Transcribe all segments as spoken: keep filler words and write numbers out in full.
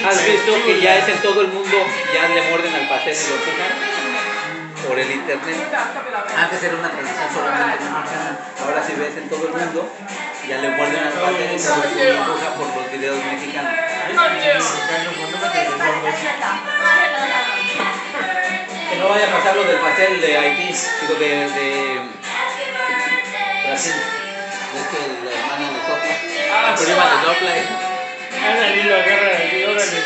¿Has visto que ya es en todo el mundo, ya le muerden al pastel y lo empujan por el internet? Antes era una tradición solamente en Argentina, ahora se ve en todo el mundo, ya le muerden al pastel y lo empujan por los videos mexicanos. Que no vaya a pasar lo del pastel de Haití, digo, de, de Brasil. ¿Ves que la hermana le sopla? Ah, la prima le sopla. Órale, lo agarra, órale.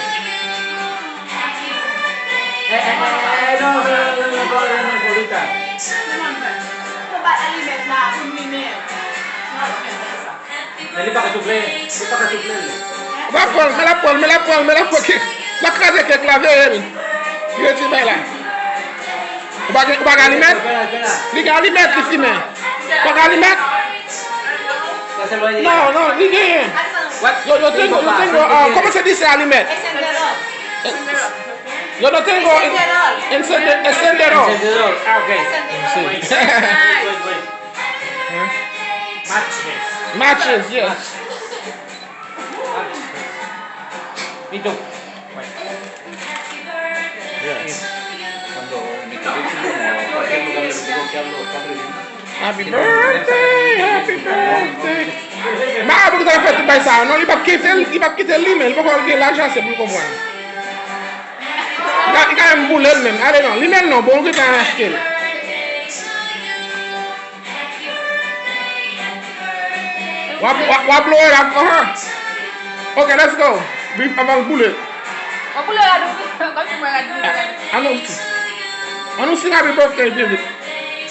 Eh, eh, eh, eh, no, no, no, no, no, no, no, no, no, no, no. Men li pa ka soufle, li pa ka soufle. L ap pran l, men l ap pran l, men l ap pran l, men l ap pran l. L ap kraze kèk la, veye l. Li retire bay la. Ou pa gen, ou pa gen alimèt? Li gen alimèt, li fimen. Ou pa gen alimèt? Non, non, li genyen. Yo, yo te, yo te, ah, kòman se di se alimèt? Yo no tengo encendedor. Encendedor. Ah, ok. Sí. Matches. Matches, yes. Matches. Pito. Yes. Happy birthday, happy birthday. Ma pou sa fè tout bay sa, non, li p ap kite l, li p ap kite l li menm, li poko gen laj ase pou l konprann. Li ka, li ka menm boule l menm. Ale non, li menm non, bon, ou gentan achte l. W ap, w ap, w ap blow it up for her. Ok, let's go. Bi-, avan l boule. W ap boule la, nou, kòm si mwen rad boule la. An nou, an nou sing happy birthday, byen vit.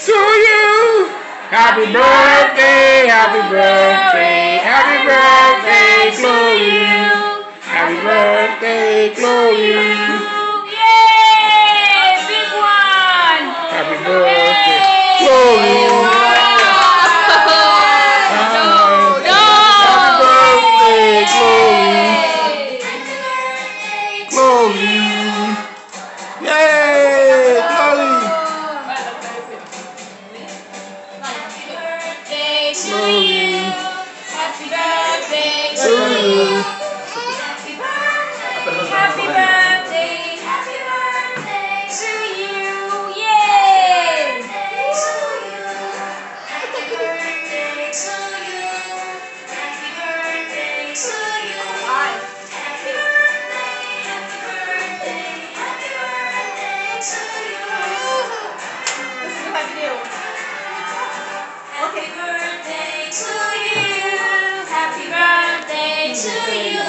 To you. Happy birthday, happy birthday, happy birthday, Chloe. Happy birthday, Chloe. Yay! Big one! Happy birthday, Chloe. Happy birthday, Chloe. Chloe. Yay, Chloe. Happy birthday to you. Happy birthday to you. Happy birthday, happy birthday to you. Yay! Happy birthday to you. Happy birthday to you. Happy birthday, happy birthday, happy birthday to you. Happy birthday to you. Happy birthday to you.